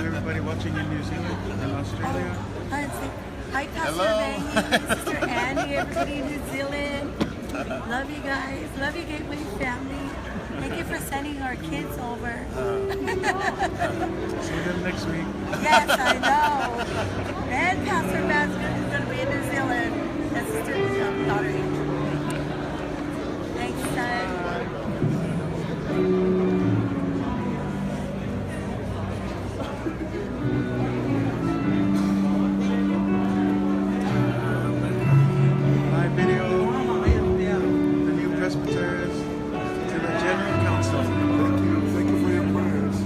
to everybody watching in New Zealand and Australia. Oh, hi, Pastor Maggie, Sister Annie, everybody in New Zealand. Love you guys. Love you, Gateway family. Thank you for sending our kids over. See them next week. Yes, I know. And Pastor Matt's is going to be in New Zealand. And Sister daughter Angel. Thanks, son. Live video, the new presbyters, to the General Council. Thank you. Thank you for your prayers.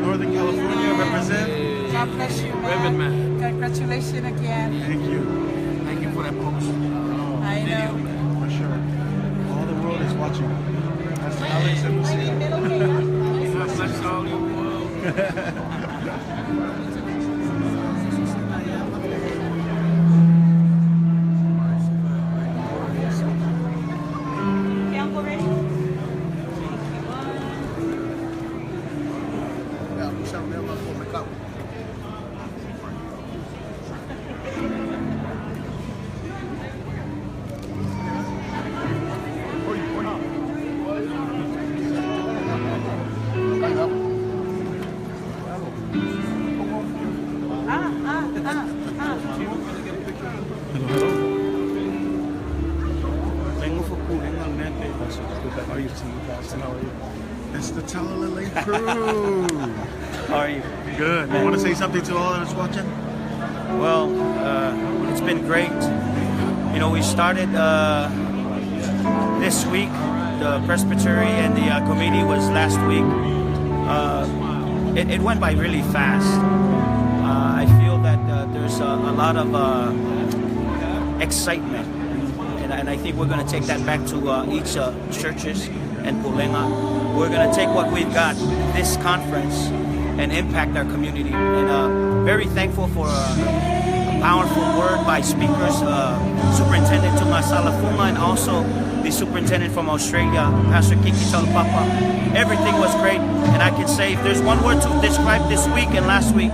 Northern California represent. God bless you, man. Reverend man. Congratulations again. Thank you. Thank you for that post. I Video, know. man. For sure. All the world is watching. Pastor Alex and Lucia. God bless all you world. Okay, Uncle, ready? Hello, hello. How are you? How are you? It's the Talalelei crew. How are you? Good. You want to say something to all that's watching? Well, it's been great. You know, we started this week. The presbytery and the committee was last week. It went by really fast. I feel that there's a lot of excitement, and I think we're going to take that back to each churches and Pulega. We're going to take what we've got this conference and impact our community. And very thankful for a powerful word by speakers, Superintendent Tumasala Fuma, and also the superintendent from Australia, Pastor Kiki Taulapapa. Everything was great, and I can say if there's one word to describe this week and last week,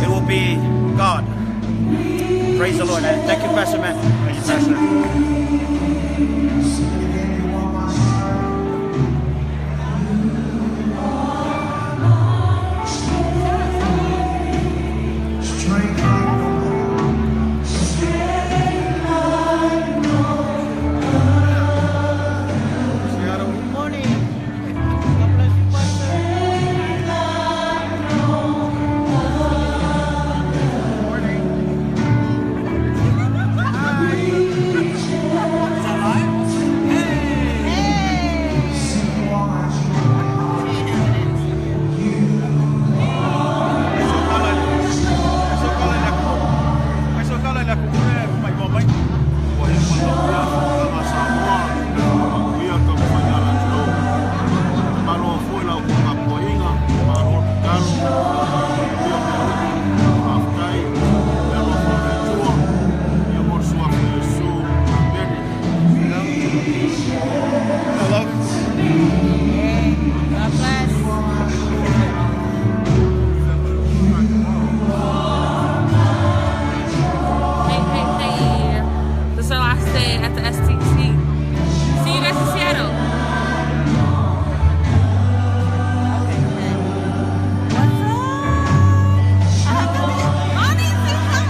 it will be God. Praise the Lord. And thank you, Pastor Matt. Thank you, Pastor. Seattle. Good morning. God bless you, Pastor. Morning. Hello. Hey, God bless. Hey, hey, hey. This is our last day at the STC. See you guys in Seattle. What's up? Mommy, say hi.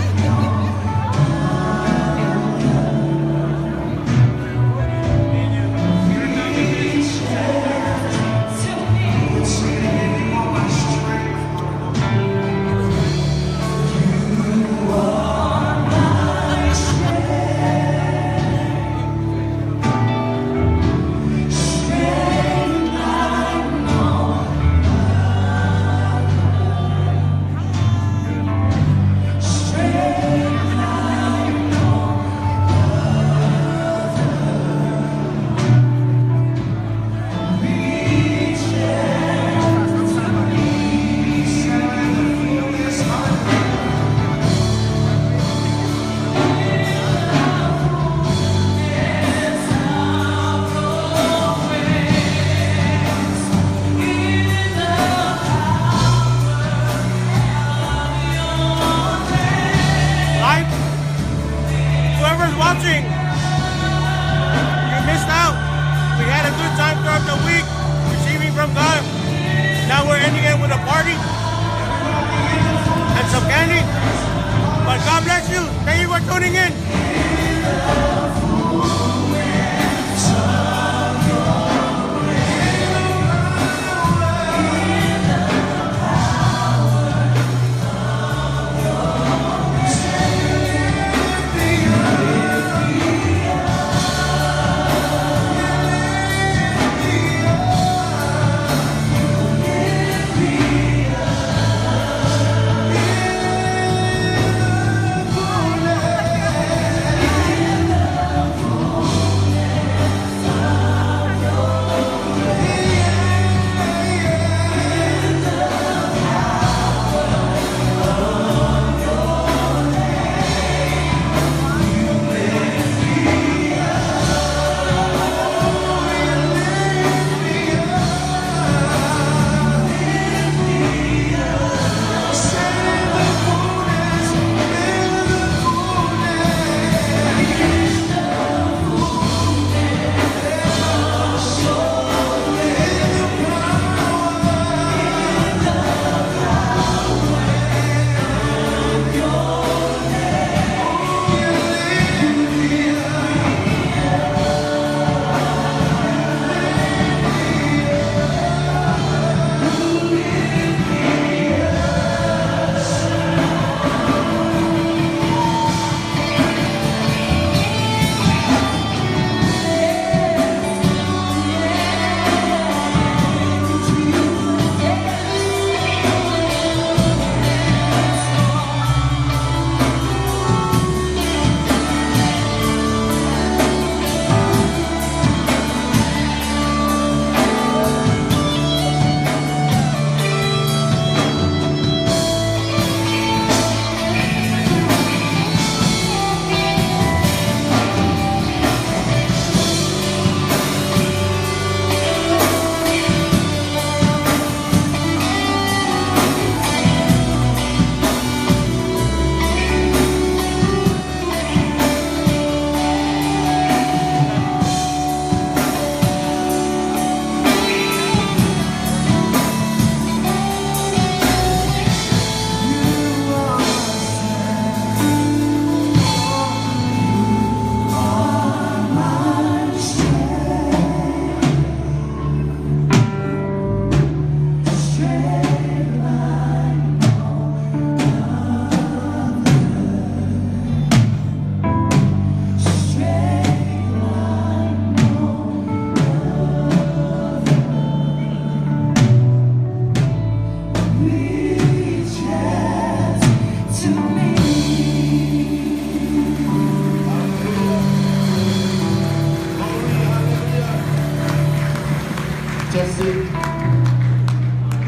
asiasi.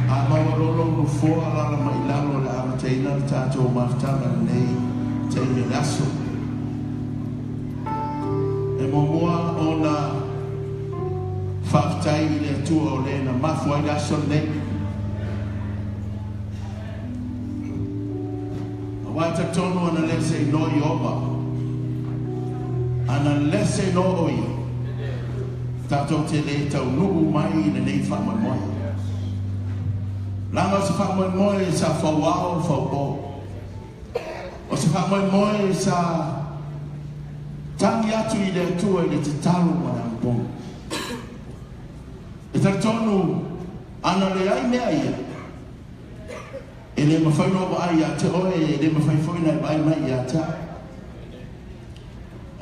A maua loa lou nofoa, alaala mai i lalo o le a amataina le tatou mafutaga i lenei taimi o le aso. E muamua ona faafetai i le Atua o le na mafua ai le aso lenei. Aua e talitonu ana le seinoa Ieova, ana le seinoa o Ia, tatou te le taunuu mai i lenei faamoemoe. Leaga o se faamoemoe sa fauao faupo. O se faamoemoe sa tagi atu i le Atua i le tatalo ma le anapogi. E talitonu ana leai mea ia, e le mafai ona ou vaai ia te oe, e le mafai foi ona e vaai mai ia te au.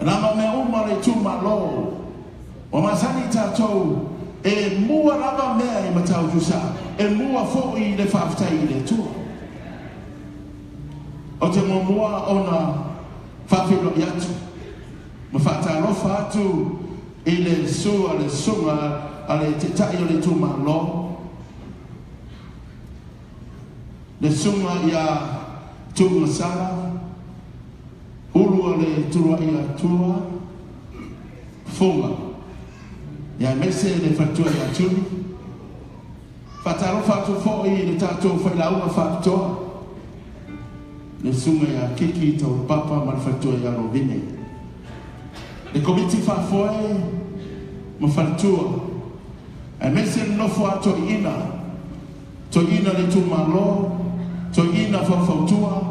Na ma mea uma o le itumalo, ua masani tatou e mua lava mea i Matautusa, e mua foi le faafetai i le Atua. Ou te muamua ona faafeiloai atu ma faatalofa atu i le susu a le susuga a le Taitai o le itumalo, le susuga ia Tuugasala, Ulu o le Tuluai Atua, Fuga, ia aemaise le faletua ia Tuli. Faatalofa atu foi i le tatou failauga faapitoa, le susuga ia Kiki Taulapapa ma le faletua ia Lovine. Le komiti faafoe ma faletua, aemaise le nofo a toeaiina, toeaiina le itumalo, toeaiina faufautua,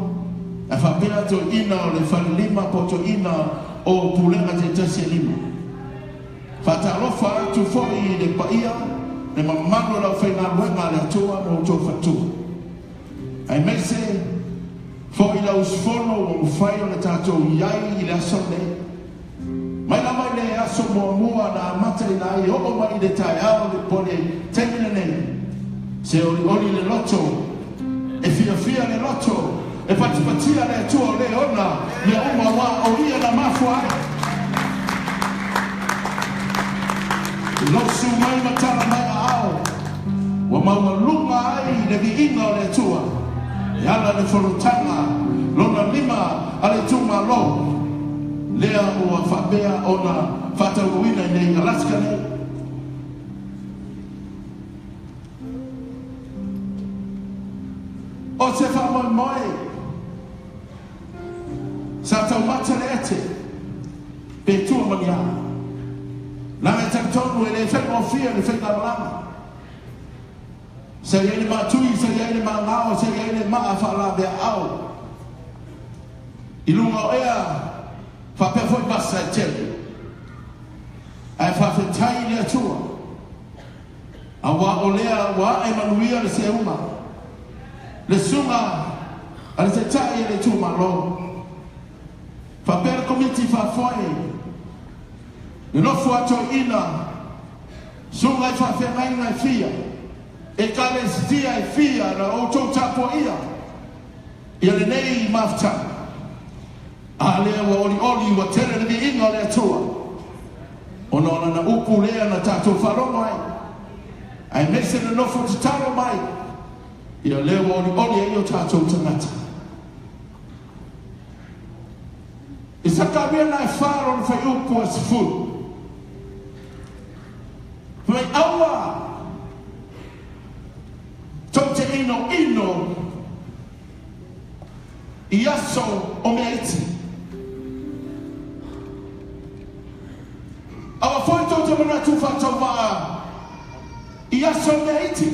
ae faapea toeaiina o le falelima po o toeaiina o pulega taitasi e lima. Faatalofa atu foi i le paia, le mamalu o le aufaigaluega a le Atua ma outou faletua, aemaise foi le usufono ua mafai ona tatou i ai i le aso lenei. Mai lava i le aso muamua na amataina ai e oo mai i le taeao po o le taimi lenei, se olioli le loto, e fiafia le loto, e patipatia le Atua o le ona mea uma aua o Ia na mafua ai. Lou susu mai ma tala mai aao, ua maualuga ai le viiga o le Atua e ala i le fonotaga lona lima a le itumalo lea ua faapea ona faataunuuina i nei Alaska nei. O se faamoemoe sa taumate le ete pe tua ma ni a. Leaga e talitonu e le faigofie le faigamalaga. Sa i ai le maatui, sa i ai le maagao, sa i ai le maa faalaveaao i luga o ea faapea foi vasa e tele. Ae faafetai i le Atua, aua o lea ua ae manuia le seuga, le susuga a le Taitai a le itumalo, faapea le Komiti Faafoe, le nofo a toeaiina, susuga i faafeagaiga e fia, Ekalesia e fia na outou tapuaia ia lenei mafutaga. A lea ua olioli ua tele le viiga o le Atua ona o lana upu lea na tatou faalogo ai, aemaise le nofo tatalo mai ia lea ua olioli ai o tatou tagata. I Sakaria na e fa lona fuaiupu a 10. Fai mai, Aua tou te inoino i aso o mea iti. Aua foi tou te manatu faatauvaa i aso o mea iti.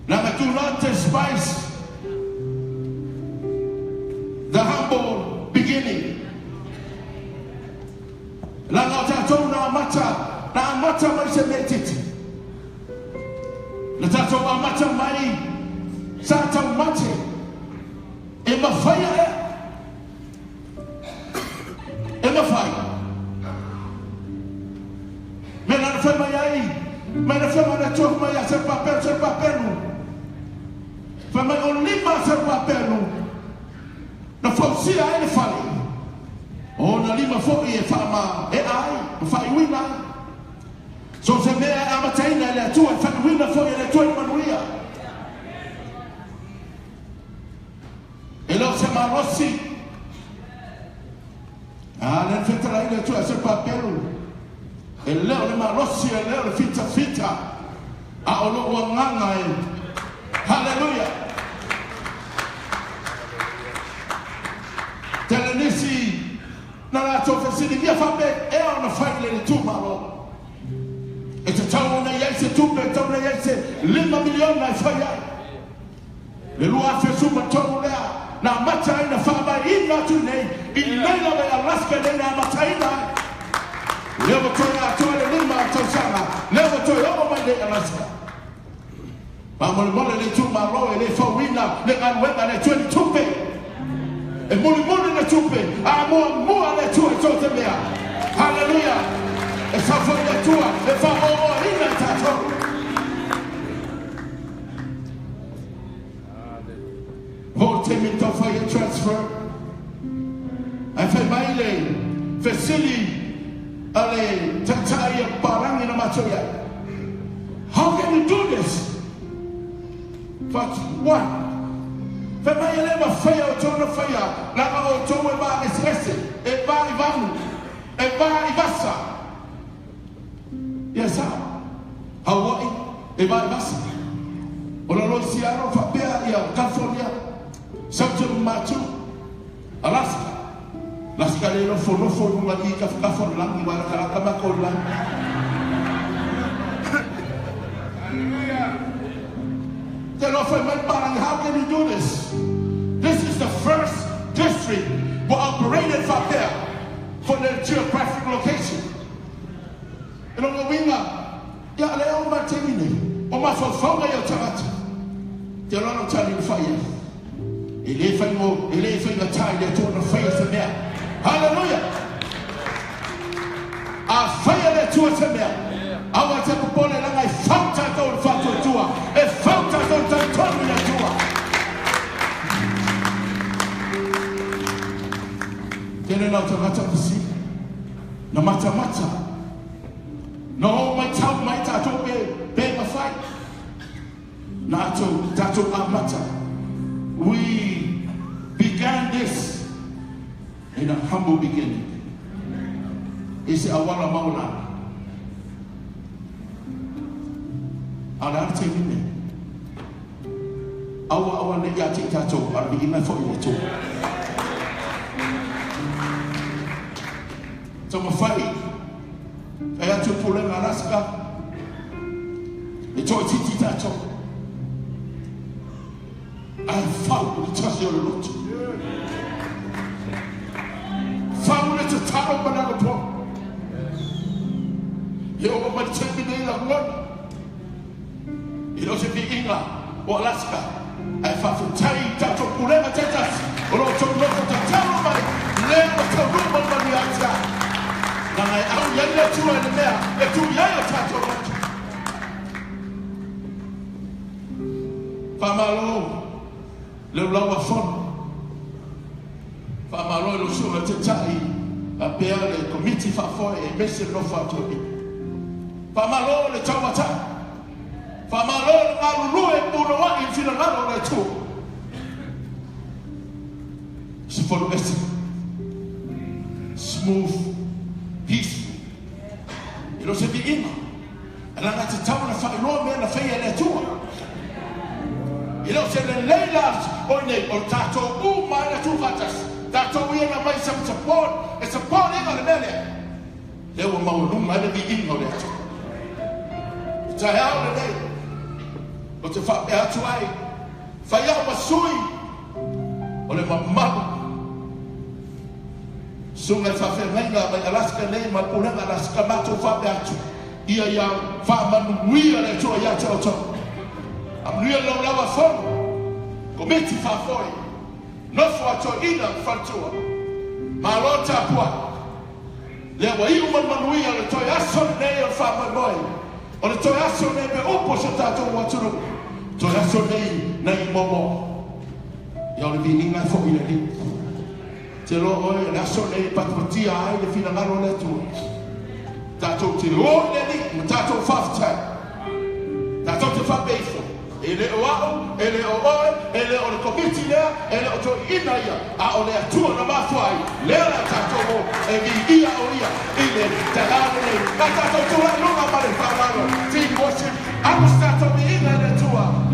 Leaga do not despise the humble beginning. Leaga o tatou na amata, na amata mai se mea itiiti. Na tatou amata mai sa taumate e mafai ea. E mafai. Mea na fai mai ai, mai na fai mai na tua mai a Serupapelu, Serupapelu. Fai mai o lima a Serupapelu na fausia ai le fale. O ona lima foi e faamaea ai ma faaiuina ai. So se mea ina le atua, e whanuina fo i le atua i manuia. E leo se malosi. A le whetala i le atua se papelu. E leo le malosi, e leo le fita fita. A o lo uanganga e. Hallelujah. Tele nisi na la tō whasini ia whape e au na whai le le tūmalo. E te tau na iai se tupe, e tau na iai se 5 miliona e whai ai. Le lua afe suma tonu lea, na mata ai na whamai ina atu nei, i nei lawa i Alaska nei na mata ina ai. Leo toi atoa le 5 tausanga, leo toi o mai nei Alaska. Ma mole mole le tūmalo e le whauina, le galuega le tua ni tupe. E muli muli le tupe, a mua mua le tua i tō te mea. Hallelujah. E whawhai le tua, e whaoa ina i tātou. Ho te mi tau whai e transfer. Ai whai mai le fesili a le tatai a parangi na mātou ia. How can you do this? But one. Whai mai e lewa whaia o tōna whaia, langa o tō e vā ese, e vā i vanu, e vā i vasa. Ia sao, Hawaii, e vā i vasa. O la loi Seattle, whapea ia California, Southern Matu, Alaska. Alaska le nofo nofo nunga i kafakafa o langi, wala kalaka mako o langi. Te lofa mai parangi, how can you do this? This is the first district we operated from there for the geographic location. E longa winga, ia le o mateni nei, o mawhawhaunga i o tangata. Te rono tani o whai. E le whai mo, e le whai ngā tai le tōna whai se mea. Hallelujah! A whai le tua se mea. Awa te popole langa e whauta tō le whātua tua. E whauta tō le tonu le tua. Tēnei nau tangata pasi. Na mata mata. Na o mai tau mai tātou pe mawhai. Nā atu tātou a mata. We began this in a humble beginning. E se awala maula. Ala te mine. Awa awa ne ia te tātou, ara mi ingai fo i le tō. Tama whai, e atu pulenga Alaska, e tō titi tātou. Ai whau le tasi o le lotu. Whau le te taro mananga pō. He o mai te mine la ngona. I lo se fi inga o Alaska. Ai whawhetai tātou pulenga tētasi. O lo tō nofo ta taro mai. Lea o tau ruma manu atia. Nā ngai au iai le tua i le mea. E tu iai o tātou lotu. Whamalo le ulaua fono. Whamalo i lo sua te tai a pea le komiti whaafoe e mese nofo atu i. Whamalo le tauata. Whamalo le ngalulue puno wai i whinangalo le tua. Se fono ese. Smooth. Peaceful. E lo se vi inga. E langa te tau na whailoa mea na whaia le tua. E lo se le leila o nei o tātou u mai na tūwhatas. Tātou ia na mai sa support. E support inga le mea lea. Leo mau lunga le vi inga o le atu. Tai au le nei. O te whapea atu ai. Whai au masui. O le mamalu. Sunga whawhea ngainga mai Alaska nei, mai pulenga Alaska mātou whapea atu. Ia ia whaamanuia le atua ia te oto. Amanuia lau lawa fono. Komiti whawhoi. Nofo atua ina whantua. Malo tāpua. Lea wa iu manuia le toi aso nei o whaamamoe. O le toi aso nei me upo sa tātou waturu. Toi aso nei nei momo. Ia o le vininga fo i le ni. Te loa oe le aso nei patupatia ai le whinangaro le atua. Tātou te o le ni, ma tātou whawhetai. E le o au, e le o oe, e le o le komiti lea, e le o toeaiina ia, a o le Atua na mafua ai, lea la tatou o e viia o ia i le taeao lenei. A tatou tulai i luga ma le faaaloalo, team worship, alo se tatou viiga i le Atua.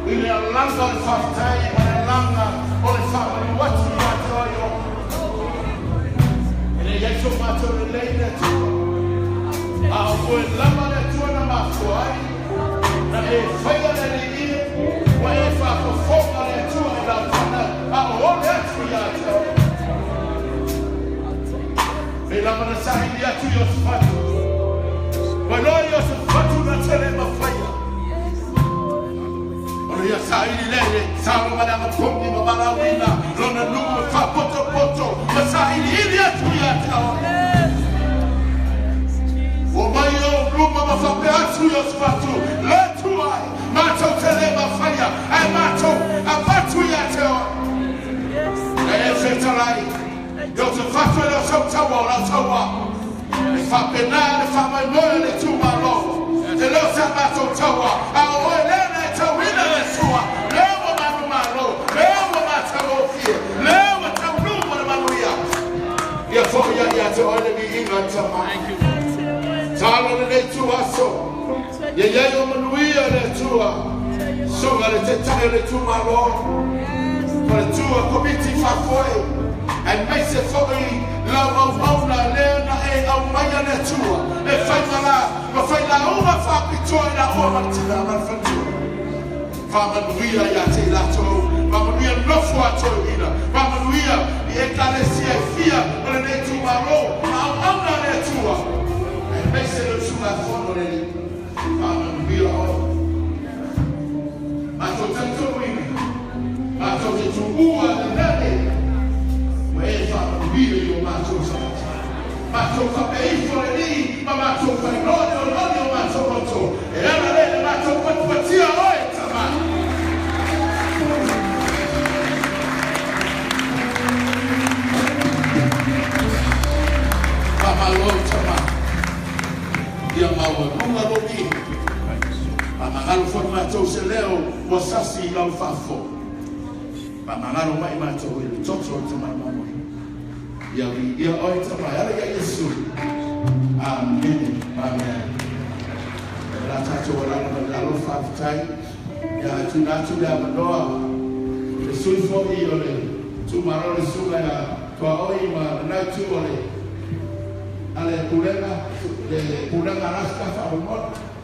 I le alaga o le faafetai ma le alaga o le faamalu atu ia te oe o. E le i ai so matou lelei le Atua. A o oe lava le Atua na mafua ai, na e faia le alii ua e faafofoga le Atua i lau fanau, a o ole atu ia te oe. Pei lava na saili atu Iosefatu. Ua iloa Iosefatu na te le mafaia. O le ia saili lele, salo ma le agapogi ma valaauina, lona nuu e faapotopoto, ma sailiili atu ia te oe. Ua mai o luma ma faapea atu Iosefatu, le Atua e, matou te le mafaia, ae matou avatu ia te oe. E fetalai, Iosefatu e le o sau taua o lau taua. E faapena le faamaimoe le itumalo. E le o sa matou taua, a o oe lea na e tauina le Atua, lea ua manumalo, lea ua matagofie, lea ua taunuu ma le manuia. Ia foi ia ia te oe le viiga tama. Talo lenei tu aso. Ia iai o manuia le Atua. Suga le taitai o le itumalo. Faletua komiti faafoe. Aemaise foi lau auauna lea na e aumaia le Atua. E fai mala, ma fai lauga faapitoa i laua ma le tina ma le faletua. Faamanuia ia te i latou, faamanuia nofo a toeaina, faamanuia i ekalesia e fia o lenei itumalo, ma auauna a le Atua. Aemaise le usugafono le Alii. Faamanuia oe. Matou talitonuina, matou te tuua le lele, ua e faamanuia i o matou tagata. Matou faapea ifo le Alii ma matou faailoa le olioli o matou loto. E ala lea i le matou patipatia oe, Tama. Faamalo, Tama. Ia maualuga lou viiga. Faamagalo foi matou se leo ua sasi i lau faafofoga. Faamagalo mai matou i le toto o le Tamai Mamoe. Ia viia oe, Tama, e ala ia Iesu. Amene. Amene. E la tatou alaga mai lalo, faafetai. Ia tuuina atu le avanoa i le sui foi o le itumalo le susuga ia Tuaoi ma lena itu o le ale pulega, le pulega Rasta faamolemole.